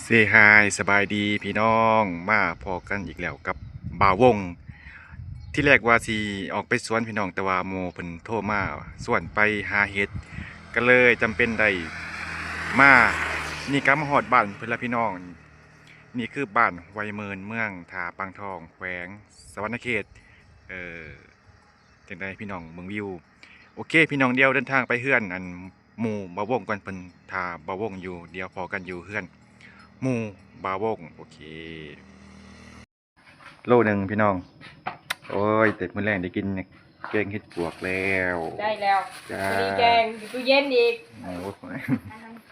Say hi ສະບາຍດີພີ່ນ້ອງ ມາພໍ້ກັນອີກແລ້ວກັບບ່າວວົງ. ທີແລກວ່າຊິອອກໄປສວນພີ່ນ້ອງ ແຕ່ວ່າໝູ່ເພິ່ນໂທມາຊວນໄປຫາເຫັດ ກໍເລີຍຈຳເປັນໄດ້ມາ. ນີ້ກໍມາຮອດບ້ານເພິ່ນລະພີ່ນ້ອງ. ນີ້ຄືບ້ານຫ້ວຍເມີນ ເມືອງທ່າປາງທອງ ແຂວງສະຫວັນນະເຂດ. ເອີ ຈັ່ງໃດພີ່ນ້ອງເບິ່ງວິວ. ໂອເຄພີ່ນ້ອງ ດຽວເດີນທາງໄປເຮືອນອັນໝູ່ບ່າວວົງກ່ອນ ເພິ່ນຖ້າບ່າວວົງຢູ່. ດຽວພໍ້ກັນຢູ່ເຮືອນໝູ່ບ່າວວົງ. ໂອເຄ ໂລໜຶ່ງພີ່ນ້ອງ. ໂອ້ຍ ແຕ່ມື້ແລງໄດ້ກິນແກງເຫັດປວກແລ້ວ. ໄດ້ແລ້ວ ຈ້າ ມີແກງຢູ່ຕູ້ເຢັນອີກ. ໂອ້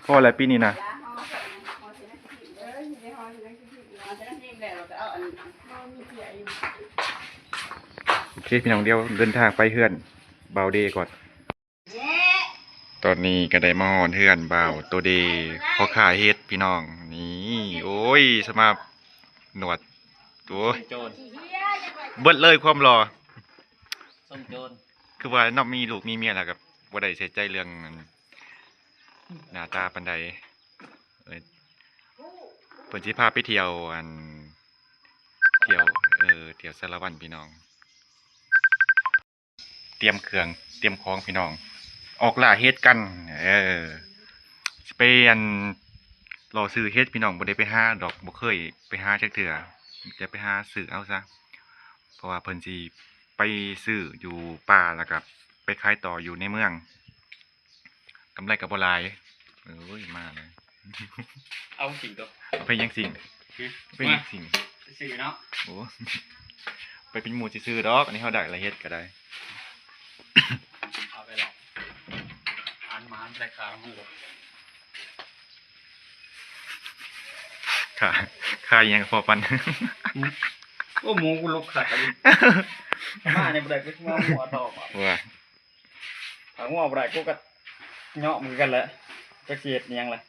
ພໍແລ້ວປີນີ້ນະ. ໂອເຄພີ່ນ້ອງ ດຽວເດີນທາງໄປເຮືອນບ່າວເດກ່ອນ. ຕອນນີ້ກໍໄດ້ມາຮອດເຮືອນບ່າວໂຕເດ ພໍ່ຄ້າເຫັດພີ່ນ້ອງ. ນີ້ ໂອ້ຍ ສະພາບໜວດ ໂອ້ຍ ໂຈນ ເບິດເລີຍຄວາມຫຼໍ່. ສົ່ງໂຈນ ຄືວ່າເນາະ ມີລູກມີເມຍແລ້ວກໍບໍ່ໄດ້ໃສ່ໃຈເລື່ອງໜ້າຕາປານໃດ. ເອີ ເພິ່ນຊິພາໄປທ່ຽວ ອັນ ທ່ຽວ ເອີ ທ່ຽວສາລະວັນພີ່ນ້ອງ. ຕຽມເຄື່ອງຕຽມຂອງພີ່ນ້ອງ ອອກລ່າເຫັດກັນ. ເອີ ຊິໄປອັນ ເລາະຊື້ເຫັດພີ່ນ້ອງ ບໍ່ໄດ້ໄປຫາດອກ ບໍ່ເຄີຍໄປຫາຈັກເທື່ອ ຈະໄປຫາຊື້ເອົາຊະ ເພາະວ່າເພິ່ນຊິໄປຊື້ຢູ່ປ່າ ແລ້ວກໍໄປຂາຍຕໍ່ຢູ່ໃນເມືອງ. ກຳໄລກໍບໍ່ຫຼາຍ. ໂອ້ຍ ມາເລີຍ ເອົາສິງຕົວະ ເອົາໄປຫຍັງສິງ? ຫຶ? ໄປຫຍັງສິງ? ມາຊື້ເນາະ. ໂອ້ ໄປເປັນໝູ່ຊື່ໆດອກ ອັນນີ້ເຮົາໄດ້ລະເຮັດກໍໄດ້. ເອົາໄປລະ ອານມາໄດ້ຄ່າມັນລົດ ຄ່າ ຄ່າອີ່ຫຍັງພໍປັນ? ຫື? ໂອ້ ໝູກູລົກຄັກອີ່ຫຼີ ມານີ້ບໍ່ໄດ້ ກູຊິມາຫົວຕໍ່ວ່າ ຖ້າຫົວບໍ່ໄດ້ ກູກໍເຍາະມຶງຄືກັນແຫຼະ ຈັກຊິເຮັດອີ່ຫຍັງລະ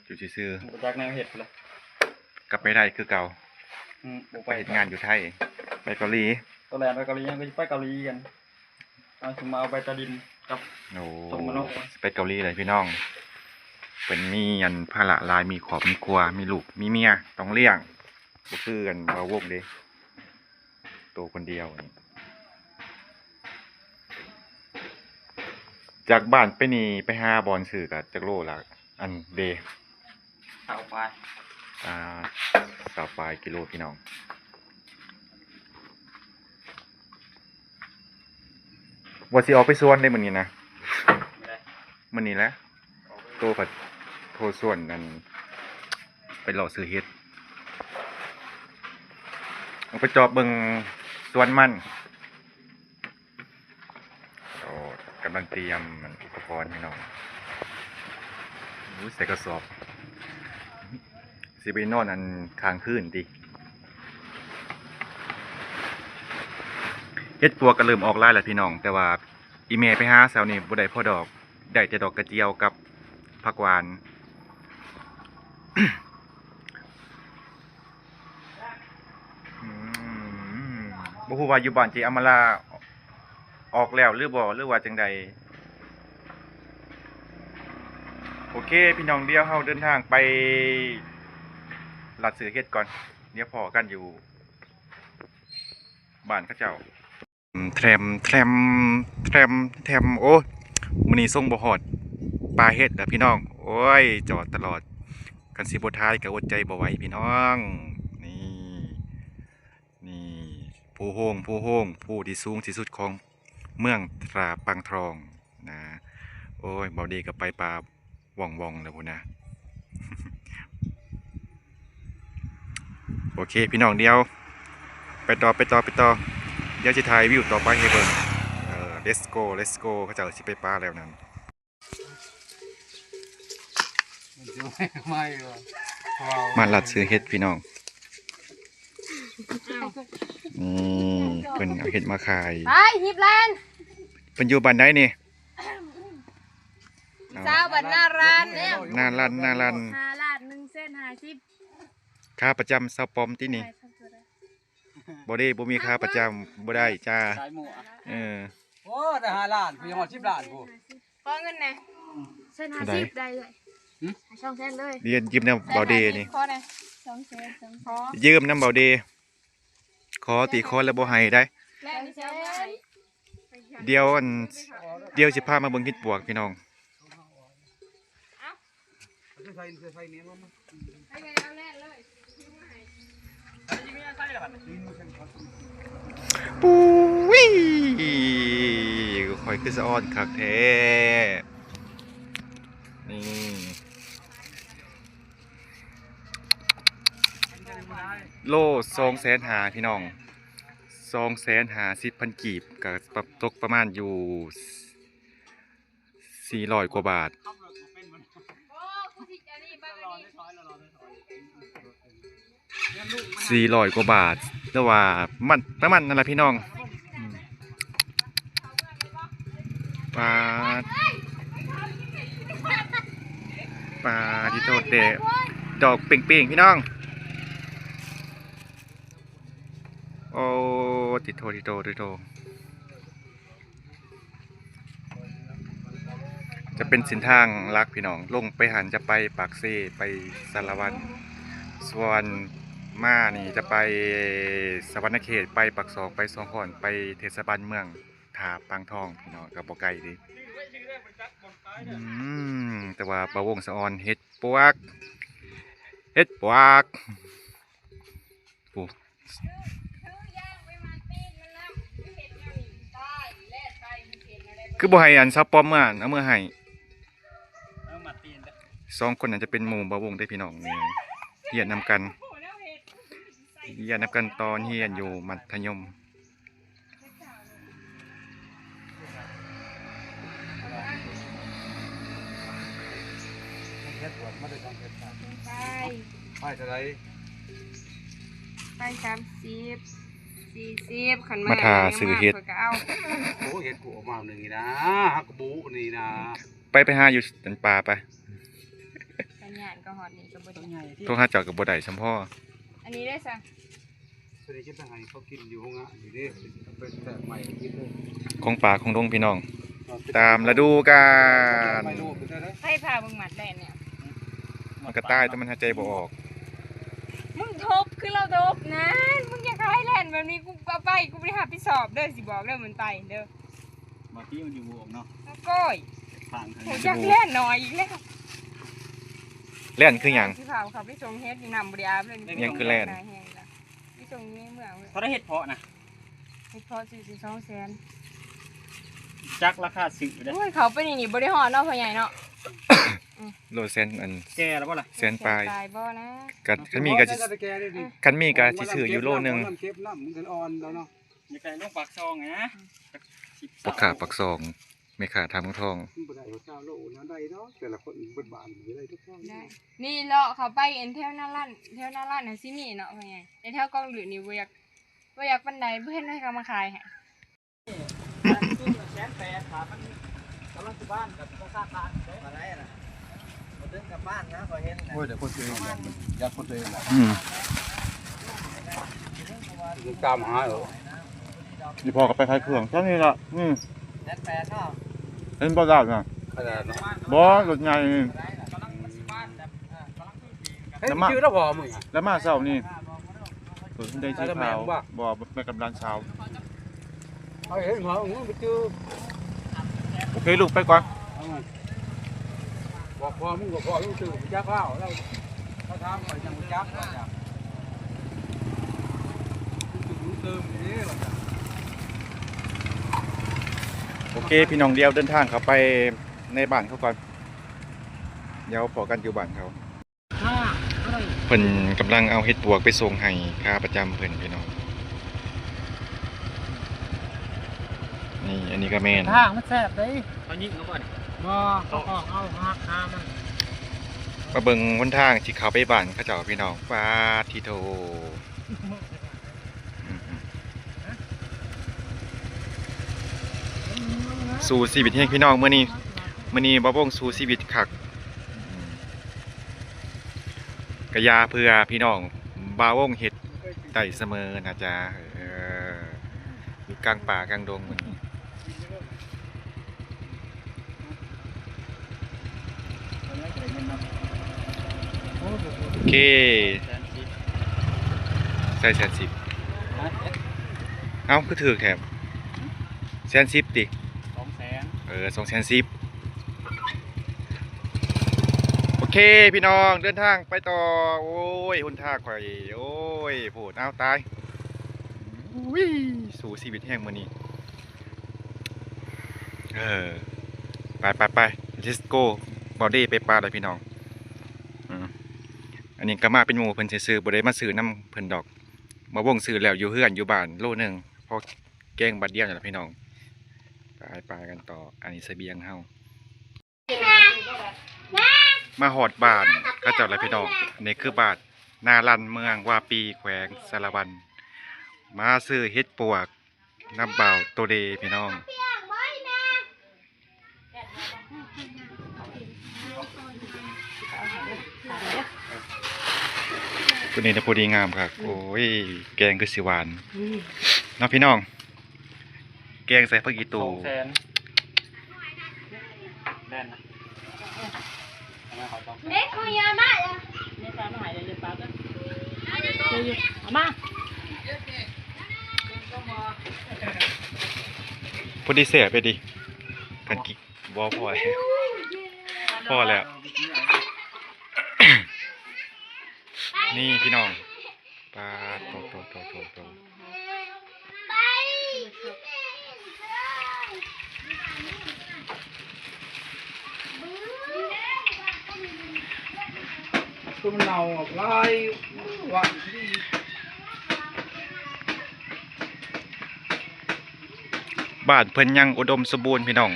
ຢູ່ຊື່ໆ ບໍ່ຈັກແນວເຮັດລະ. ກັບໄປໄທຄືເກົ່າ. ອືມ ບໍ່ໄປ ໄປເຮັດງານຢູ່ໄທ ໄປເກົາຫຼີ. ໂຕແລນໄປເກົາຫຼີ ຍັງກໍຊິໄປເກົາຫຼີກັນ ເອົາ ຊິມາເອົາໃບຕາດິນກັບ ໂອ້ ສົມມະໂນ ໄປເກົາຫຼີເລີຍພີ່ນ້ອງ. ເພິ່ນມີອັນພາລະຫຼາຍ ມີຄອບມີຄົວ ມີລູກມີເມຍຕ້ອງລ້ຽງ ບໍ່ຄືອັນບ່າວວົງເດ້ ໂຕຄົນດຽວນີ້. ຈາກບ້ານໄປນີ້ ໄປຫາບ່ອນຊື້ກະຈັກໂລລະ ອັນເດ? ຊາວປາຍ ອ່າ ຊາວປາຍກິໂລພີ່ນ້ອງ. ວ່າຊິອອກໄປສວນເດ້ມື້ນີ້ນະ ມື້ໃດ? ມື້ນີ້ແຫຼະ ໂຕກໍໂທຊວນ ອັນ ໄປເລາະຊື້ເຫັດ ອອກໄປຈອບເບິ່ງສວນມັນ. ໂອ້ ກຳລັງຕຽມອຸປະກອນພີ່ນ້ອງ. ໂອ້ຍ ໃສ່ກະສອບ ຊິໄປນອນອັນຄ້າງຄືນຕິ. ເຫັດປວກກໍເລີ່ມອອກຫຼາຍແລ້ວພີ່ນ້ອງ ແຕ່ວ່າອີ່ແມ່ໄປຫາເຊົ້ານີ້ບໍ່ໄດ້ພໍດອກ ໄດ້ແຕ່ດອກກະຈຽວກັບຜັກຫວານ. ອືມ ບໍ່ຮູ້ວ່າຢູ່ບ້ານເຈອຳມາລາອອກແລ້ວຫຼືບໍ່ ຫຼືວ່າຈັ່ງໃດ. ໂອເຄພີ່ນ້ອງ ດຽວເຮົາເດີນທາງໄປລັດຊື້ເຫັດກ່ອນ ດຽວພໍ້ກັນຢູ່ບ້ານເຂົາເຈົ້າ. ແທຣມ ແທຣມ ແທຣມ ແທຣມ. ໂອ້ ມື້ນີ້ສົ່ງບໍ່ຮອດປ່າເຫັດລະພີ່ນ້ອງ. ໂອ້ຍ ຈອດຕະຫຼອດ ຄັນຊິບໍ່ຖ່າຍກໍອົດໃຈບໍ່ໄຫວພີ່ນ້ອງ. ນີ້ ນີ້ ພູໂຮງ ພູໂຮງ ພູທີ່ສູງທີ່ສຸດຂອງເມືອງທ່າປາງທອງນະ. ໂອ້ຍ ເບົາດີກໍໄປປ່າ ວ່ອງໆ ແລ້ວພຸ້ນນະ. ໂອເຄພີ່ນ້ອງ ດຽວໄປຕໍ່ ໄປຕໍ່ ໄປຕໍ່ ດຽວຊິຖ່າຍວິວຕໍ່ໄປໃຫ້ເບິ່ງ. ເອີ let's go let's go ເຂົາເຈົ້າຊິໄປປ່າແລ້ວນັ້ນ. ມາລັດຊື້ເຫັດພີ່ນ້ອງ. ນີ້ເພິ່ນເອົາເຫັດມາຂາຍ ໄປ ຮີບແລ່ນ. ເພິ່ນຢູ່ບ້ານໃດນີ້? ຊາວບ້ານນາລານແລ້ວ ນາລານ ນາລານ ຫ້າລ້ານໜຶ່ງແສນຫ້າສິບ. ຄ່າປະຈຳຊາວປ້ອມຕິນີ້? ບໍ່ເດ້ ບໍ່ມີຄ່າປະຈຳ ບໍ່ໄດ້ຈ້າ. ເອີ ໂອ້ ໄດ້ຫ້າລ້ານ ຜູ້ຍັງຮອດສິບລ້ານພຸ້ນ. ຂໍເງິນແດ່ ແສນຫ້າສິບໄດ້ເອື້ອຍ. ສອງແສນເລີຍ ຢືມນຳເບົາເດນີ້ ຂໍແດ່ ສອງແສນ ສອງແສນ ຢືມນຳເບົາເດ ຂໍຕິ ຂໍແລ້ວບໍ່ໃຫ້ໄດ໋ ແລ້ວຊິເອົາເງິນໃຫ້ ດຽວອັນ ດຽວຊິພາມາເບິ່ງເຫັດປວກພີ່ນ້ອງ. ປຸ້ຍ ຂ້ອຍຄືສະອອນຄັກແທ້ ນີ້ ໂລສອງແສນຫ້າ ພີ່ນ້ອງ ສອງແສນຫ້າສິບພັນກີບ ກໍຕົກປະມານຢູ່ ສີ່ຮ້ອຍກວ່າບາດ ສີ່ຮ້ອຍກວ່າບາດ ແຕ່ວ່າມັນ ປະມານນັ້ນລະພີ່ນ້ອງ ອືມ ປາດ ປາດ ຕິໂທ ແຕ່ດອກເປັ້ງໆ ພີ່ນ້ອງ ໂອ້ ຕິໂທ ຕິໂທ ຕິໂທ. ຈະເປັນເສັ້ນທາງຫຼັກພີ່ນ້ອງ ລົງໄປຫັ້ນຈະໄປປາກເຊ ໄປສາລະວັນ ສ່ວນມານີ້ຈະໄປສະຫວັນນະເຂດ ໄປປາກຊອງ ໄປສອງຄອນ ໄປເທດສະບານເມືອງທ່າປາງທອງ ພີ່ນ້ອງ ກໍບໍ່ໄກເດ້ ອືມ ແຕ່ວ່າບ່າວວົງສະອອນເຫັດປວກ ເຫັດປວກ ໂອ້ ຄືບໍ່ໃຫ້ອັນສາວປອມເມືອ ເອົາເມືອໃຫ້ ສອງຄົນນັ້ນຈະເປັນໝູ່ບ່າວວົງເດ້ພີ່ນ້ອງ ນີ້ ຮຽນນຳກັນ ຮຽນນຳກັນຕອນຮຽນຢູ່ມັດທະຍົມ. ເຮັດບວກມາໄດ້ສອງເຮັດບາດ ໄປ ໄປເທົ່າໃດ ໄປສາມສິບ ສີ່ສິບ ຄັນມາ ມາຖ້າຊື້ເຫັດ ຂ້ອຍກໍເອົາ ໂອ້ຍ ເຫັດກູອອກມາໜຶ່ງນີ້ນາ ຮັກກະບູນີ້ນາ ໄປ ໄປຫາຢູ່ອັນປ່າໄປ ສັນຍານກໍຮອດນີ້ກໍບໍ່ໄດ້ ໂທຫາເຈົ້າກໍບໍ່ໄດ້ສ່ຳພໍ ອັນນີ້ເດ້ຊະ ຕົວນີ້ເກັບໄປໃຫ້ເຂົາກິນຢູ່ໂຮງງານນີ້ເດ້ ໄປແທກໄມ້ກິນເດີ ຂອງປ່າຂອງດົງພີ່ນ້ອງ ຕາມລະດູການ ໃຜພາເບິ່ງໝາກແລ່ນນີ້ ມັນກະຕາຍ ແຕ່ມັນຫາຍໃຈບໍ່ອອກ ມຶງທົບຄືລາວທົບນັ້ນ ມຶງຢ່າຂາຍແລ່ນແບບນີ້ ກູເອົາໄປ ກູບໍ່ໄດ້ຮັບຜິດຊອບເດີ ຊິບອກເດີ ມັນໄປເດີ ບາດທີ່ມັນຢູ່ບໍ່ອອກເນາະ ໂອ້ຍ ທາງທາງ ໂອ້ຍ ຈັກແລ່ນໜ້ອຍອີກແລ້ວ ແລ່ນຄືຫຍັງ ຊິພາເຂົາໄປສົ່ງເຫັດຢູ່ ນ້ຳບໍ່ໄດ້ອາບເລີຍ ຫຍັງຄືແລ່ນ ໜ້າແຫ້ງລະ ໄປສົ່ງຢູ່ໃນເມືອງເລີຍ ເທົ່າໃດເຫັດເຜາະນະ ເຫັດເຜາະຊື້ສອງແສນ ຈັກລາຄາຊື້ເດ້ ໂອ້ຍ ເຂົ້າໄປນີ້ນີ້ບໍ່ໄດ້ຮອດເນາະ ພໍ່ໃຫຍ່ເນາະ ໂລແສນອັນ ແກ່ແລ້ວບໍ່ລະ ແສນປາຍ ແສນປາຍບໍ່ນະ ກະຄັນມີກະຊິ ຄັນມີກະຊິຊື້ຢູ່ໂລໜຶ່ງ ນ້ຳເກັບນ້ຳມັນກໍອ່ອນແລ້ວເນາະ ຢາກໄດ້ລົງປາກຊ່ອງນະ ພໍ່ຄ້າປາກຊ່ອງ ແມ່ຄ້າທ່າເມືອງທອງ ມັນບໍ່ໄດ້ເອົາຊາວໂລນະ ໄດ້ດອກ ແຕ່ລະຄົນເບິດບ້ານບໍ່ໄດ້ທຸກຄົນ ໄດ້ ນີ້ເລາະເຂົ້າໄປອັນແຖວໜ້າຮ້ານ ແຖວໜ້າຮ້ານນະຊິມີເນາະ ພໍ່ໃຫຍ່ ແຕ່ແຖວກອງດືດນີ້ບໍ່ຢາກ ບໍ່ຢາກປານໃດ ບໍ່ເຫັນໃຜເຂົາມາຂາຍໃຫ້ ແສນແປດ ຖ້າມັນກຳລັງຊິບານກໍບໍ່ຊາກບານເດ້ ມາໄດ້ລະ ບໍ່ດຶງກັບບ້ານນະ ຂ້ອຍເຫັນ ໂອ້ຍ ດຽວຄົນຕົວເອງ ຢາກຄົນຕົວເອງ ອືມ ຕາມຫາເອີ ອີ່ພໍ່ກໍໄປຂາຍເຄື່ອງແຖວນີ້ລະ ອືມ ແສນແປດເນາະ ເຫັນບໍ່ລາວນະ ຂະໜາດເນາະ ບໍ່ ລົດໃຫຍ່ ແລ້ວມາ ແລ້ວມາເຊົ້ານີ້ ເອີ ໄດ້ສີຂາວ ບໍ່ ໄປກັບຫຼານສາວ ເຮົາເຫັນຫົວມັນໄປຈື່ ໂອເຄ ລູກໄປກ່ອນ ເອີ ບອກພໍ່ມຶງ ບອກພໍ່ລູກຊື່ ຮູ້ຈັກລາວ ລາວ ເຂົາຖາມຂ້ອຍ ຍັງຮູ້ຈັກວ່າ ໂອເຄ ພີ່ນ້ອງ ດຽວເດີນທາງເຂົ້າໄປໃນບ້ານເຂົາກ່ອນ ດຽວພໍ້ກັນຢູ່ບ້ານເຂົາ ເພິ່ນກຳລັງເອົາເຫັດປວກໄປສົ່ງໃຫ້ຂາປະຈຳເພິ່ນ ພີ່ນ້ອງ ນີ້ ອັນນີ້ກໍແມ່ນ ທາງມັນແສບເດ້ ເຂົາຍິງເອົາບໍ່ນີ້ ບໍ່ ເຂົາອອກເອົາຫັກຫາມັນ ມາເບິ່ງຫົນທາງທີ່ເຂົ້າໄປບ້ານເຂົາເຈົ້າ ພີ່ນ້ອງ ປາດທິໂທ ສູ້ຊີວິດແຮງພີ່ນ້ອງ ມື້ນີ້ ມື້ນີ້ບ່າວວົງສູ້ຊີວິດຄັກ ກະຢ່າເພື່ອພີ່ນ້ອງ ບ່າວວົງເຮັດໄດ້ສະເໝີນະຈາ ເອີ ຢູ່ກາງປ່າກາງດົງມື້ນີ້. ໂອເຄ ໃສ່ແສນສິບ. ເອົ້າ ຄືຖືກແທ້ ແສນສິບຕິ? ສອງແສນ ເອີ ສອງແສນສິບ. ໂອເຄ ພີ່ນ້ອງ ເດີນທາງໄປຕໍ່. ໂອ້ຍ ຫົນທາງຂ້ອຍ ໂອ້ຍ ໂພດ ເອົາຕາຍ ອຸ້ຍ ສູ້ຊີວິດແຮງມື້ນີ້. ເອີ ໄປໆໆ let's go. ບ່າວເດໄປປ່າແລ້ວພີ່ນ້ອງ. ອືມ ອັນນີ້ກໍມາເປັນໝູ່ເພິ່ນຊື່ໆ ບໍ່ໄດ້ມາຊື້ນຳເພິ່ນດອກ. ບ່າວວົງຊື້ແລ້ວ ຢູ່ເຮືອນຢູ່ບ້ານໂລໜຶ່ງ ພໍແກງບາດດຽວນີ້ລະພີ່ນ້ອງ. ໄປໆກັນຕໍ່ ອັນນີ້ສະບຽງເຮົາ. ມາຮອດບ້ານເຂົາເຈົ້າແລ້ວພີ່ນ້ອງ. ນີ້ຄືບ້ານນາລັນ ເມືອງວາປີ ແຂວງສາລະວັນ. ມາຊື້ເຫັດປວກນຳບ່າວໂຕເດພີ່ນ້ອງ. ຜູ້ນີ້ນະ ຜູ້ດີງາມຄັກ. ໂອ້ຍ ແກງຄືຊິຫວານ ອືມ ເນາະພີ່ນ້ອງ. ແກງໃສ່ຜັກອີ່ຕູ່ ສອງແສນ ແມ່ນນະ. ເດັກເຂົາຢາມາເດີ ເດັກເຂົາມາໃຫ້ເດີ ເອົາມາ. ພໍດີແຊບເດ ຄັນກິນ ບໍ່ພໍແລ້ວ ພໍແລ້ວ. ນີ້ພີ່ນ້ອງ ປາດ ໂຕໆໆໆໆ ຄືມັນເນົ່າຫຼາຍ ຫວານດີ. ບ້ານເພິ່ນຍັງອຸດົມສົມບູນພີ່ນ້ອງ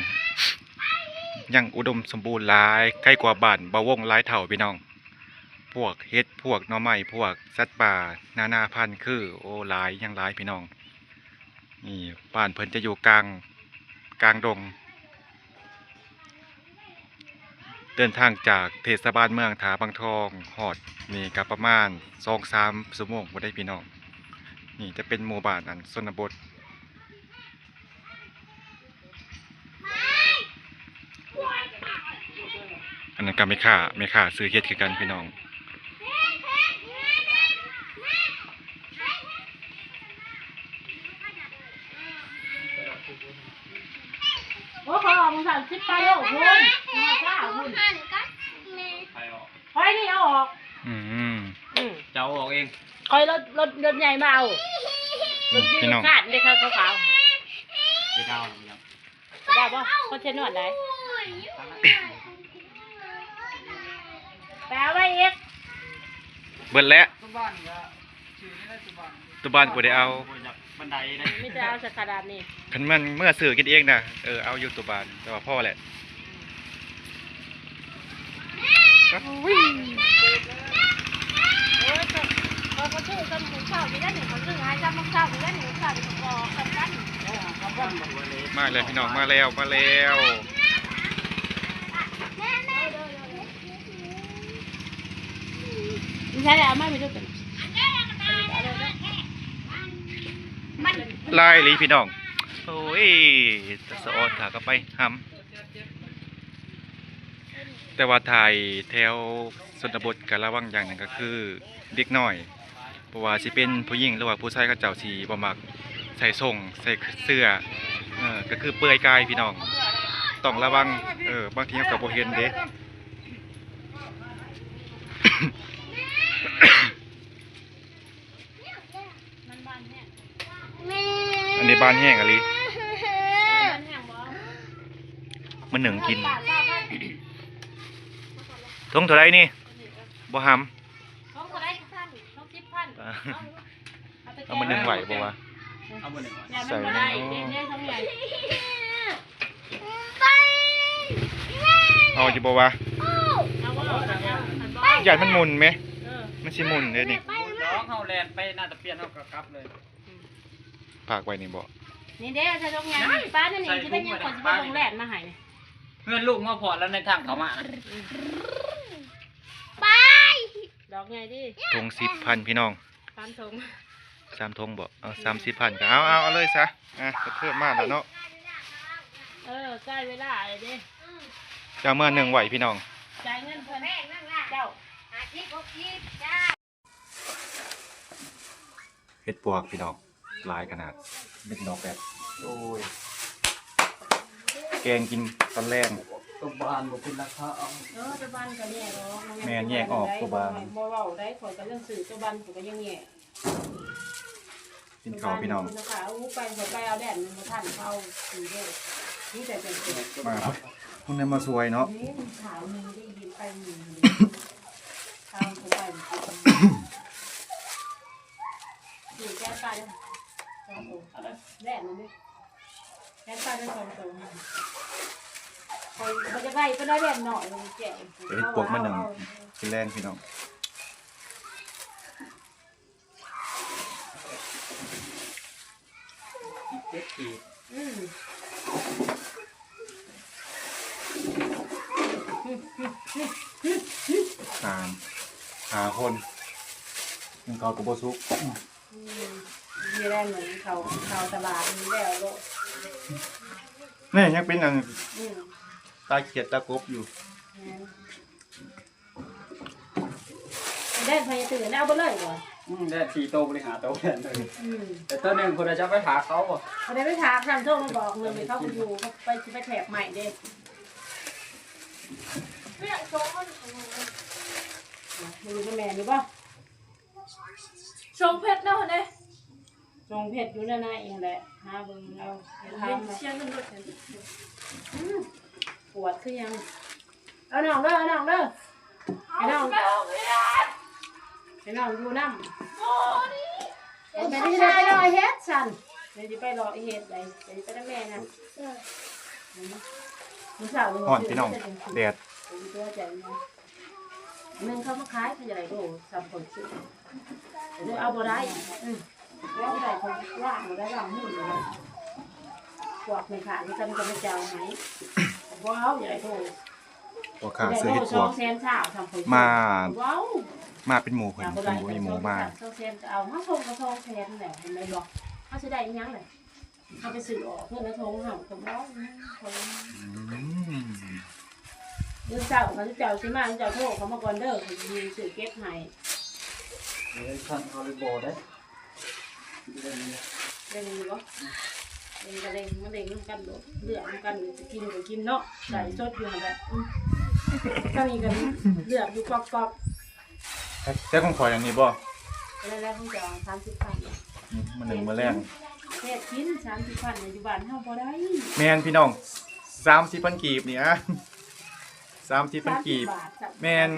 ຍັງອຸດົມສົມບູນຫຼາຍ ໃກ້ກວ່າບ້ານບ່າວວົງຫຼາຍເທົ່າພີ່ນ້ອງ. ພວກເຫັດ ພວກໜໍ່ໄມ້ ພວກສັດປ່ານານາພັນ ຄື ໂອ້ ຫຼາຍ ຍັງຫຼາຍພີ່ນ້ອງ. ນີ້ ບ້ານເພິ່ນຈະຢູ່ກາງ ກາງດົງ. ເດີນທາງຈາກເທດສະບານເມືອງທ່າບາງທອງຮອດນີ້ກໍປະມານສອງສາມຊົ່ວໂມງພຸ້ນເດ້ພີ່ນ້ອງ. ນີ້ຈະເປັນໝູ່ບ້ານອັນຊົນນະບົດ. ອັນນັ້ນກໍແມ່ຄ້າ ແມ່ຄ້າຊື້ເຫັດຄືກັນພີ່ນ້ອງ. ໂອ້ ເຂົາອອກມື້ເຊົ້າສິບປາຍໂລພຸ້ນ ຮອດຊາວພຸ້ນ ໃຜອອກ? ຂ້ອຍນີ້ເອົາອອກ. ອືມ ອືມ ເຈົ້າເອົາອອກເອງ? ຂ້ອຍລົດ ລົດ ລົດໃຫຍ່ມາເອົາ ລົດ ພີ່ນ້ອງ ຄາດເດ້ ຂາວໆ ເຈດາວ ເຈດາວບໍ່? ຄົນເຊນວດໃດ ໄປເອົາໄວ້ອີກ. ເບິດແລ້ວ ຕົວບ້ານກໍບໍ່ໄດ້ເອົາ ບັນໄດເດ້ ມີແຕ່ເອົາສາຂາດາບນີ້. ຄັນແມ່ນເມືອຊື້ກິນເອງນະ ເອີ ເອົາຢູ່ຕົວບ້ານ ແຕ່ວ່າພໍແຫຼະ. ໂອ້ຍ ຂ້ອຍກໍຊື້ຊ້ຳຂອງເຊົ້າຢູ່ນັ້ນນີ້ ຂ້ອຍຊື້ໃຫ້ຊ້ຳຂອງເຈົ້າຢູ່ນັ້ນນີ້ ຂອງເຈົ້ານີ້ກໍບໍ່ສຳຄັນ. ມາແລ້ວພີ່ນ້ອງ ມາແລ້ວ ມາແລ້ວ. ໃຊ່ແລ້ວ ເອົາມາໄປດູກັນ ຫຼາຍອີ່ຫຼີພີ່ນ້ອງ. ໂອ້ຍ ຕາສະອອນຂາກໍໄປຫຳ ແຕ່ວ່າຖ່າຍແຖວຊົນນະບົດກໍລະວັງຢ່າງໜຶ່ງກໍຄືເດັກນ້ອຍ ບໍ່ວ່າຊິເປັນຜູ້ຍິງ ຫຼືວ່າຜູ້ຊາຍ ເຂົາເຈົ້າຊິບໍ່ມັກໃສ່ສົ້ງ ໃສ່ເສື້ອ ເອີ ກໍຄືເປື່ອຍກາຍພີ່ນ້ອງ ຕ້ອງລະວັງ. ເອີ ບາງທີເຮົາກໍບໍ່ເຫັນເດ້. ອັນນີ້ບານແຮງອີ່ຫຼີ ມາໜຶ້ງກິນ. ຖົງເທົ່າໃດນີ້? ບໍ່ຫຳ ເອົາມາໜຶ້ງໄວ້ບໍ່ວະ? ເອົາບໍ່ໄດ້ ໃສ່ແມ່ນບໍ່ໄດ້ ເດ້ ເດ້ ເດ້ ເອົາຢູ່ບໍ່ວະ? ຢ້ານມັນໝຸ່ນແມ ມັນຊິໝຸ່ນເດ້ນີ້. ເຮົາແລ່ນໄປໜ້າຕະປຽນ ເຮົາກໍກັບເລີຍ. ຝາກໄວ້ນີ້ບໍ່? ນີ້ເດ້ ໃສ່ຖົງຫຍັງ? ປ້ານັ້ນນີ້ ຊິເປັນຫຍັງ ຂ້ອຍຊິເອົາຖົງແລ່ນມາໃຫ້. ເຮືອນລູກມາພໍ້ແລ້ວ ໃນທາງເຂົ້າມາ ໄປ ດອກໃຫຍ່ຕິ. ຖົງສິບພັນ ພີ່ນ້ອງ ສາມຖົງ ສາມຖົງບໍ່? ເອົາ ສາມສິບພັນ ກໍເອົາ ເອົາ ເອົາເລີຍຊະ. ອ່ະ ກໍເພີ່ມມາແລ້ວເນາະ. ເອີ ໃກ້ເວລາແລ້ວເດ້. ຈະເອົາເມືອໜຶ້ງໄວ້ພີ່ນ້ອງ ຈ່າຍເງິນເພິ່ນ ເຈົ້າ. ເຫັດປວກພີ່ນ້ອງ ຫຼາຍຂະໜາດ ເມັດດອກແປດ ໂອ້ຍ ແກງກິນຕອນແລງ ຕົວບານບໍ່ເປັນລາຄາເອົາ ເອີ ຕົວບານກໍແຍກອອກ ແມ່ນ ແຍກອອກຕົວບານ ບໍ່ເວົ້າໄດ້ ຂ້ອຍກໍຍັງຊື້ຕົວບານ ຂ້ອຍກໍຍັງແຍກ ກິນເຂົ້າພີ່ນ້ອງ ລາຄາ ເອົາໄປ ຂ້ອຍໄປເອົາແດດ ມັນບໍ່ທັນ ເຂົາເອົາຊື້ເດີ ມີແຕ່ເປັນ ມາ ຄົນໃດມາຊ່ວຍເນາະ ນີ້ຂາວໜຶ່ງໄດ້ຍິນໄປໜຶ່ງ ເອົາໄປ ນີ້ແກງປາເດີ ສອງໂຕ ເອົາເດີ ແລກມັນເດີ ແກງປາເດີ ສອງໂຕ ຂ້ອຍບໍ່ຢາກໄດ້ປານໃດ ແລກໜ້ອຍ ແກງ ເຮັດປວກມາໜຶ້ງ ເອົາ ກິນແລງພີ່ນ້ອງ ເຈັດຂີດ ອືມ ຫາ ຫ້າຄົນ ກິນເຂົ້າກໍບໍ່ສຸກ ອືມ ອືມ ນີ້ແຫຼະ ເໝືອນເຂົ້າ ເຂົ້າຕະຫຼາດນີ້ແລ້ວໂລດ ນີ້ຍັງເປັນອັນ ອືມ ຕາຂຽດຕາກົບຢູ່ ແມ່ນ. ແດດພະຍາຕື່ນ ເອົາເບິດເລີຍບໍ່? ອືມ ແດດສີ່ໂຕ ບໍລິຫາໂຕແດດເລີຍ ອືມ ແຕ່ໂຕໜຶ່ງພຸ້ນ ຈະເອົາໄປຝາກເຂົາບໍ່? ບໍ່ໄດ້ໄປຝາກ ທ່ານໂທມາບອກເລີຍ ເຂົາຢູ່ ໄປ ຊິໄປແທກໄມ້ເດ້ ຢູ່ນຳແມ່ນີ້ບໍ່? ສົ່ງເພັດເນາະເດ້ ສົ່ງເພັດຢູ່ໃນນັ້ນເອງແຫຼະ ຫາເບິ່ງເອົາ ຖາມ ສຽງເງິນລົດ ອືມ ປວດຄືຫຍັງ? ເອົານ້ອງເດີ ເອົານ້ອງເດີ ໃຫ້ນ້ອງ ໃຫ້ນ້ອງຢູ່ນຳ ເອົາໄປເຮັດ ໄປເລາະເຮັດຊັ້ນ ດຽວຊິໄປເລາະເຮັດໃດ ດຽວຊິໄປນຳແມ່ນະ ມື້ເຊົ້ານີ້ ຮ້ອນພີ່ນ້ອງ ແດດ ຕົວໃຈ ໜຶ່ງເຂົາມາຂາຍ ເຂົາຈະໄດ້ໂລສາມພັນກີບ ເອົາບໍ່ໄດ້ ອືມ ເອົາບໍ່ໄດ້ ເຂົາວ່າງບໍ່ໄດ້ ວ່າງມືບໍ່ໄດ້ ພວກແມ່ຄ້າຄືກັນ ເຂົາເຈົ້າໃຫ້ ບໍ່ເອົາ ຢາກໄດ້ໂລ ພໍ່ຄ້າຊື້ເຫັດປວກ ສອງແສນຊາວ ສາມພັນ ມາ ເວົ້າ ມາເປັນໝູ່ເພິ່ນ ເພິ່ນບໍ່ມີໝູ່ມາ ສອງແສນກໍເອົາ ມາສົ່ງກໍສອງແສນແລ້ວ ເຫັນບໍ່ ເຮົາຊິໄດ້ອີ່ຫຍັງແຫຼະ? ເຮົາໄປຊື້ອອກເງິນໃນຖົງເຮົາກໍບໍ່ເອົາ ອືມ ມື້ເຊົ້າເຂົາເຈົ້າຊິມາ ເຈົ້າໂທເຂົ້າມາກ່ອນເດີ ເຂົາຊິຊື້ເກັບໃຫ້ ເອີ ຊັ້ນເຂົາເລີຍບໍ່ໄດ້ ເລັ່ງຢູ່ບໍ່? ເລັ່ງກໍເລັ່ງ ມາເລັ່ງນຳກັນໂລດ ເລືອກນຳກັນ ຈະກິນກໍກິນເນາະ ໄກ່ສົດຢູ່ຫັ້ນແຫຼະ ອືມ ທາງນີ້ກໍເລືອກຢູ່ກອກໆ ແຕ່ຂອງຂ້ອຍອັນນີ້ບໍ່? ແລ້ວຂອງເຈົ້າສາມສິບພັນ ອືມ ມື້ໜຶ່ງມື້ແລງ ແທກກິນສາມສິບພັນ ຢູ່ບ້ານເຮົາບໍ່ໄດ້ ແມ່ນພີ່ນ້ອງ ສາມສິບພັນກີບນີ້ ອາ ສາມສິບພັນກີບ ສາມສິບບາດ ແມ່ນ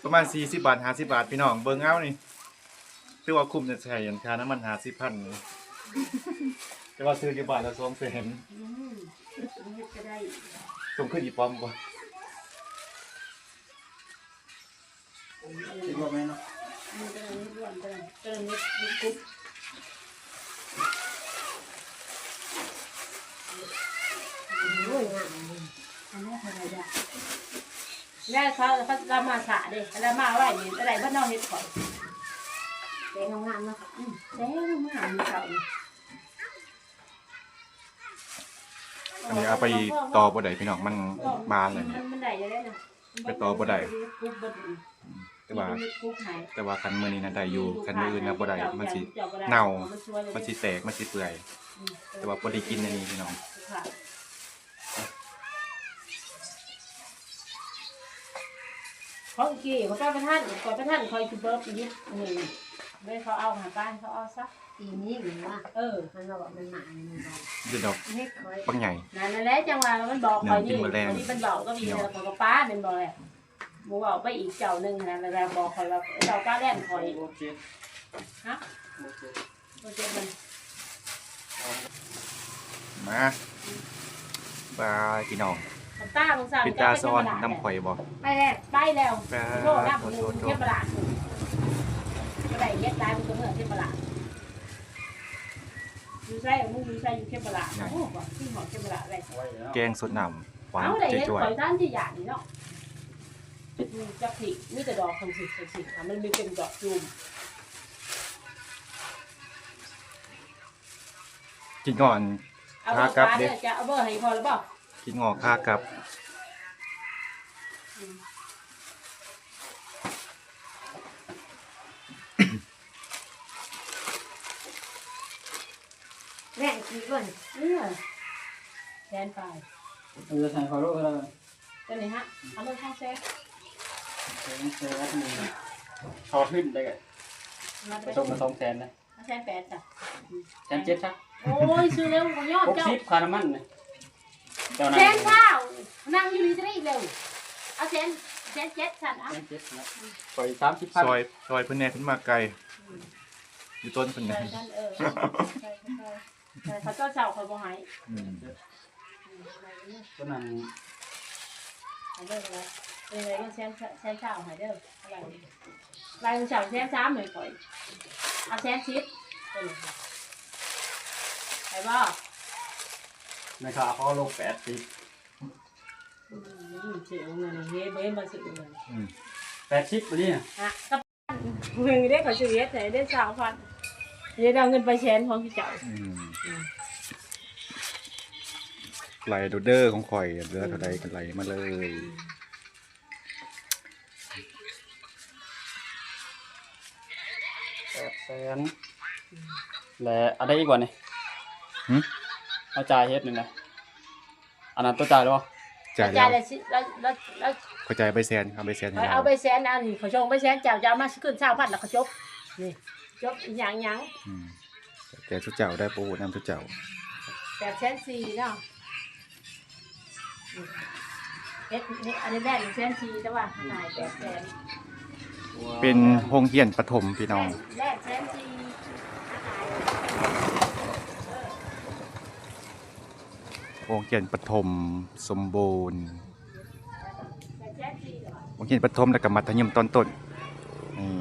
ປະມານສີ່ສິບບາດ ຫ້າສິບບາດ ພີ່ນ້ອງ ເບິ່ງເອົານີ້ ຖືວ່າຄຸ້ມ ຈະໃຊ້ອັນຄ່ານ້ຳມັນຫ້າສິບພັນ ແຕ່ວ່າຊື້ຢູ່ບ້ານລະສອງແສນ ອືມ ເຮັດກໍໄດ້ ສົ່ງຄືນອີ່ປ້ອມບໍ່? ຄິດວ່າແມ່ນເນາະ ອືມ ເຈົ້າເຮັດລວມ ເຈົ້າເຮັດ ເຈົ້າເຮັດ ເຮັດກຸບ ໂອ້ຍ ອັນນັ້ນເທົ່າໃດດະ? ແລ້ວເຂົາ ເຂົາລະມາຊ້າເດ້ ລະມາໄວນີ້ ໄດ້ເບິດເນາະ ເຫັດຂ້ອຍ ແຕ່ງງາມໆເນາະ ອືມ ແຕ່ງງາມໆ ມື້ເຊົ້ານີ້ ອັນນີ້ເອົາໄປຕໍ່ບໍ່ໄດ້ພີ່ນ້ອງ ມັນບານແລ້ວນີ້ ມັນ ມັນໄດ້ຢູ່ແລ້ວນະ ໄປຕໍ່ບໍ່ໄດ້ ອືມ ແຕ່ວ່າ ແຕ່ວ່າຄັນມື້ນີ້ນະໄດ້ຢູ່ ຄັນມື້ອື່ນນະບໍ່ໄດ້ ມັນຊິເນົ່າ ມັນຊິແຕກ ມັນຊິເປື່ອຍ ອືມ ແຕ່ວ່າພໍໄດ້ກິນອັນນີ້ພີ່ນ້ອງ ຂອງກີ້ ຂ້ອຍໄປບໍ່ທັນ ຂ້ອຍໄປທັນ ຂ້ອຍຊິເບີບຢູ່ ນີ້ ເລີຍເຂົາເອົາໃຫ້ປ້າ ເຂົາເອົາຊະ ປີນີ້ແມ່ນບໍ່? ເອີ ມັນວ່າມັນໝາກ ມັນບໍ່ ຢູ່ດອກ ເຮັດຂ້ອຍ ບັກໃຫຍ່ ນັ້ນແຫຼະ ຈັ່ງວ່າມັນບອກຂ້ອຍນີ້ ມື້ນີ້ມັນບອກກັບອີ່ແລ້ວ ຂ້ອຍກໍປ້າແມ່ນບໍ່ແຫຼະ ບໍ່ເວົ້າໄປອີກເຈົ້າໜຶ່ງຫັ້ນນະ ແລ້ວບອກຂ້ອຍວ່າເຈົ້າປ້າແລ່ນຂ້ອຍ ໂອເຄ ຮະ ໂອເຄ ໂອເຄ ມັນ ມາ ບາຍພີ່ນ້ອງ ນ້ຳຕາ ເບິ່ງຊາວ ເປັນຕາສະອອນນຳຂ້ອຍບໍ່? ໄປແລ້ວ ໄປແລ້ວ ໂທດ ໂທດ ໂທດ ເຂມລາດ ບໍ່ໄດ້ເຮັດຫຼາຍ ມັນກໍເມືອເຂມລາດ ຢູ່ໃສ ເອົາ ຢູ່ໃສ ຢູ່ເຂມລາດ ໂອ້ ວ່າຄືເຂມລາດໄດ້ ແກງສົດນ້ຳ ຫວານ ເອົາໄດ້ເຮັດ ຈ້ວຍໆ ຂ້ອຍທານທີ່ຢາກນີ້ເນາະ ອືມ ຈັກຊິມີແຕ່ດອກຈັ່ງຊີ້ ຈັ່ງຊີ້ ຖ້າມັນມີເປັນດອກຈູມ ກິນກ່ອນ ເອົາ ຂາກັບເດ້ ເອົາເບີໃຫ້ພໍ່ແລ້ວບໍ່? ກິນງອກຂາກັບ ອືມ. ແພງອີກເບິ່ງ ເອີ ແສນປາຍ ເອີ ໃສ່ເຂົ້າໂລດກໍໄດ້ ຕົວນີ້ຮະ ເອົາໂລດສອງແສນ ສອງແສນນີ້ ເຂົ້າທຶນໄດ້ ມາ ປະສົມມາສອງແສນນະ ເອົາແສນແປດຊະ ແສນເຈັດຊະ ໂອ້ຍ ຊື້ແລ້ວບໍ່ຍອມເຈົ້າ ຫົກສິບຄ່ານ້ຳມັນນີ້ ເຈົ້ານັ້ນ ແສນຊາວ ນັ່ງຢູ່ນີ້ຊະນີ້ເລັວ ເອົາແສນ ແສນເຈັດຊັ້ນ ເອົາ ແສນເຈັດນະ ຂ້ອຍສາມສິບພັນ ຊ່ອຍ ຊ່ອຍເພິ່ນແດ່ ເພິ່ນມາໄກ ຢູ່ຕົ້ນເພິ່ນ ຊ່ອຍກັນ ເອີ ຊ່ອຍກັນ ຊ່ອຍ ເອີ ເຂົາເຈົ້າເຊົ່າຂ້ອຍບໍ່ໃຫ້ ອືມ ຕົວນັ້ນ ໃຫ້ເບິ່ງເລີຍ ເປັນໄງເບິ່ງແສນ ແສນຊາວໃຫ້ເດີ ລາຍມື້ເຊົ້າແສນສາມໃຫ້ຂ້ອຍ ເອົາແສນສິບ ຕົວນີ້ ໃຫ້ບໍ່ ແມ່ຄ້າຂໍລົບແປດສິບ ອືມ ຊື້ເງິນເຮັດ ບໍ່ເຫັນວ່າຊື້ເງິນ ອືມ ແປດສິບບາດນີ້ ຮະ ກັບ ເພິ່ນເດ້ ຂ້ອຍຊື້ເຮັດໃຫ້ເດ້ຊາວພັນ ເຮັດເອົາເງິນໄປແສນຂອງເຈົ້າ ອືມ ອືມ ໄຫຼໂດດເດີຂອງຂ້ອຍ ເຫຼືອເທົ່າໃດກໍໄຫຼມາເລີຍ ອືມ ແປດແສນ ແລະ ອັນໃດອີກວະນີ້ ຫື ເຮົາຈ່າຍເຮັດນີ້ນະ ອັນນັ້ນຕົວຈ່າຍແລ້ວບໍ່? ຈ່າຍແລ້ວ ຈ່າຍແລ້ວ ແລ້ວ ແລ້ວ ຂ້ອຍຈ່າຍໃບແສນ ເອົາໃບແສນໃຫ້ ຂ້ອຍເອົາໃບແສນ ອັນນີ້ຂ້ອຍສົ່ງໃບແສນ ເຈົ້າຈະເອົາມາຄືນຊາວພັນ ແລ້ວກໍຈົບ ນີ້ ຈົບ ອີຫຍັງຫຍັງ ອືມ ແຕ່ຊຸມເຈົ້າໄດ້ ບໍ່ຮູ້ນຳຊຸມເຈົ້າ ແປດແສນສີ່ເນາະ ເຮັດ ອັນນີ້ແລກແສນສີ່ ແຕ່ວ່າຂາຍແປດແສນ ເປັນໂຮງຮຽນປະຖົມ ພີ່ນ້ອງ ແລກແສນສີ່ ໂຮງຮຽນປະຖົມສົມບູນ ໂຮງຮຽນປະຖົມ ແລ້ວກໍມັດທະຍົມຕອນຕົ້ນ ນີ້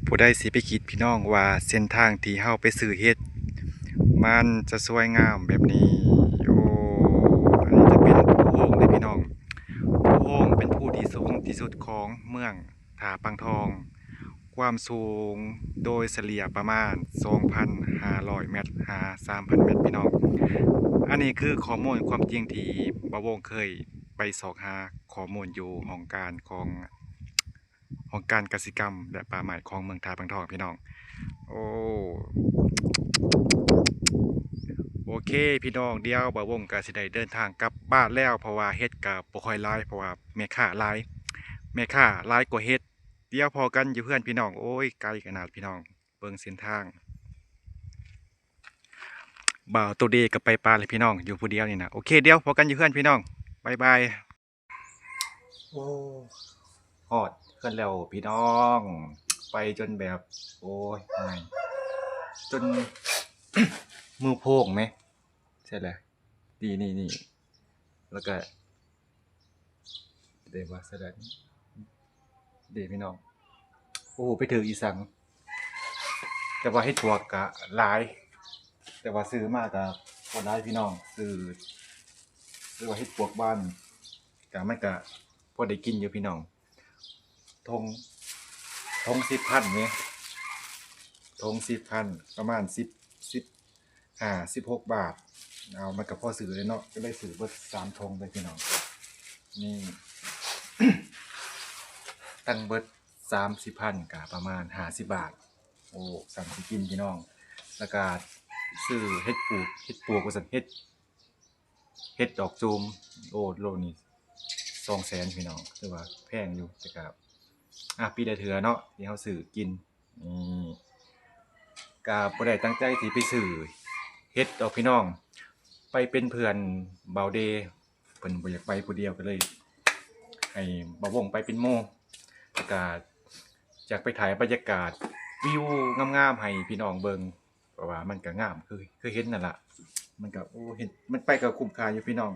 ຜູ້ໃດຊິໄປຄິດພີ່ນ້ອງວ່າເສັ້ນທາງທີ່ເຮົາໄປຊື້ເຫັດ ມັນຈະສວຍງາມແບບນີ້. ໂອ້ ອັນນີ້ຈະເປັນພູໂຮງເດ້ພີ່ນ້ອງ. ພູໂຮງເປັນພູທີ່ສູງທີ່ສຸດຂອງເມືອງທ່າປາງທອງ, ຄວາມສູງໂດຍສະເລ່ຍປະມານສອງພັນຫ້າຮ້ອຍແມັດຫາສາມພັນແມັດພີ່ນ້ອງ. ອັນນີ້ຄືຂໍ້ມູນຄວາມຈິງທີ່ບ່າວວົງເຄີຍໄປຊອກຫາຂໍ້ມູນຢູ່ຫ້ອງການຂອງ ຫ້ອງການກະສິກຳ ແລະ ປ່າໄມ້ຂອງເມືອງທ່າປາງທອງພີ່ນ້ອງ. ໂອ້ ໂອເຄພີ່ນ້ອງ, ດຽວບ່າວວົງກະຊິໄດ້ເດີນທາງກັບບ້ານແລ້ວ ເພາະວ່າເຫັດກະບໍ່ຄ່ອຍຫຼາຍ ເພາະວ່າແມ່ຄ້າຫຼາຍ ແມ່ຄ້າຫຼາຍກວ່າເຫັດ. ດຽວພໍ້ກັນຢູ່ເຮືອນພີ່ນ້ອງ. ໂອ້ຍ ໄກຂະໜາດພີ່ນ້ອງ, ເບິ່ງເສັ້ນທາງ. ບ່າວໂຕເດກະໄປປ່າແລ້ວພີ່ນ້ອງ, ຢູ່ຜູ້ດຽວນີ້ນະ. ໂອເຄ ດຽວພໍ້ກັນຢູ່ເຮືອນພີ່ນ້ອງ, ບາຍບາຍ. ໂອ້ ຮອດເຮືອນແລ້ວພີ່ນ້ອງ, ໄປຈົນແບບ ໂອ້ຍ ເມື່ອຍ ຈົນມືໂພງແມ. ໃຊ່ແຫຼະ ນີ້ໆໆ ແລ້ວກະ ເດວ່າສະແດງ ເດພີ່ນ້ອງ. ໂອ້ ໄປຖືກອີ່ສັງ, ແຕ່ວ່າເຫັດປວກກະຫຼາຍ, ແຕ່ວ່າຊື້ມາກະບໍ່ຫຼາຍພີ່ນ້ອງ. ຊື້ ຫຼືວ່າເຫັດປວກບ້ານ ກະ ມັນກະພໍໄດ້ກິນຢູ່ພີ່ນ້ອງ. ຖົງ ຖົງສິບພັນເດ, ຖົງສິບພັນ ປະມານສິບ ສິບຫ້າ ສິບຫົກບາດ. ເອົາ ມັນກະພໍຊື້ເລີຍເນາະ, ກະເລີຍຊື້ເບິດສາມຖົງເລີຍພີ່ນ້ອງ. ນີ້ ທັງເບິດສາມສິບພັນ ກະປະມານຫ້າສິບບາດ. ໂອ້ ສ່ຳຊິກິນພີ່ນ້ອງ. ແລ້ວກະຊື້ເຫັດປູກ ເຫັດປູກວ່າຊັ້ນ ເຫັດ ເຫັດດອກຊູມ. ໂອ້ ໂລນີ້ສອງແສນພີ່ນ້ອງ, ຖືວ່າແພງຢູ່ ແຕ່ກະ ອ່າ ປີລະເທື່ອເນາະ ທີ່ເຮົາຊື້ກິນ. ນີ້ ກະບໍ່ໄດ້ຕັ້ງໃຈຊິໄປຊື້ເຫັດດອກພີ່ນ້ອງ, ໄປເປັນເພື່ອນບ່າວເດ ເພິ່ນບໍ່ຢາກໄປຜູ້ດຽວ ກະເລີຍໃຫ້ບ່າວວົງໄປເປັນໝູ່. ແລ້ວກະຢາກໄປຖ່າຍບັນຍາກາດວິວງາມໆໃຫ້ພີ່ນ້ອງເບິ່ງ. ເພາະວ່າມັນກະງາມ ຄື ຄືເຫັນນັ້ນລະ. ມັນກະ ໂອ້ ເຫັນ ມັນໄປກະຄຸ້ມຄ່າຢູ່ພີ່ນ້ອງ,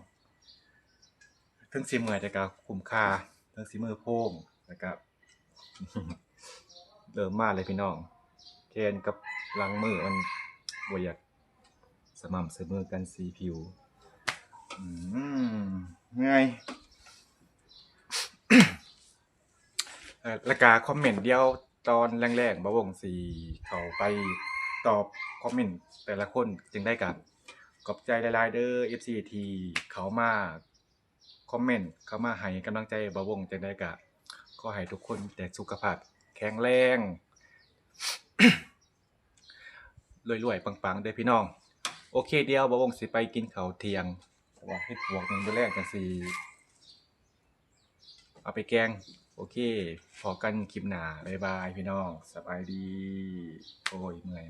ເຖິງຊິເມື່ອຍແຕ່ກະຄຸ້ມຄ່າ, ເຖິງຊິມືໂພງ ແລ້ວກະ ເລີ່ມມາເລີຍພີ່ນ້ອງ. ແຂນກັບຫຼັງມືມັນບໍ່ຢາກສະໝ່ຳສະເໝີກັນ ສີຜິວ. ອືມ ເມື່ອຍ. ເອີ ແລ້ວກະຄອມເມັນ ດຽວຕອນແລງໆ ບ່າວວົງຊິເຂົ້າໄປ ຕອບຄອມເມັນແຕ່ລະຄົນ. ຈັ່ງໃດກະຂອບໃຈຫຼາຍໆເດີ ເອັຟຊີ ທີ່ເຂົ້າມາຄອມເມັນ ເຂົ້າມາໃຫ້ກຳລັງໃຈບ່າວວົງ. ຈັ່ງໃດກະຂໍໃຫ້ທຸກຄົນມີແຕ່ສຸຂະພາບແຂງແຮງ ລວຍໆປັງໆເດີພີ່ນ້ອງ. ໂອເຄ ດຽວບ່າວວົງຊິໄປກິນເຂົ້າທ່ຽງ ເພາະວ່າເຮັດປວກໜຶ່ງມື້ແລງຈັ່ງຊິເອົາໄປແກງ. ໂອເຄ ພໍ້ກັນຄລິບໜ້າ ບາຍບາຍພີ່ນ້ອງ ສະບາຍດີ. ໂອ້ຍ ເມື່ອຍ.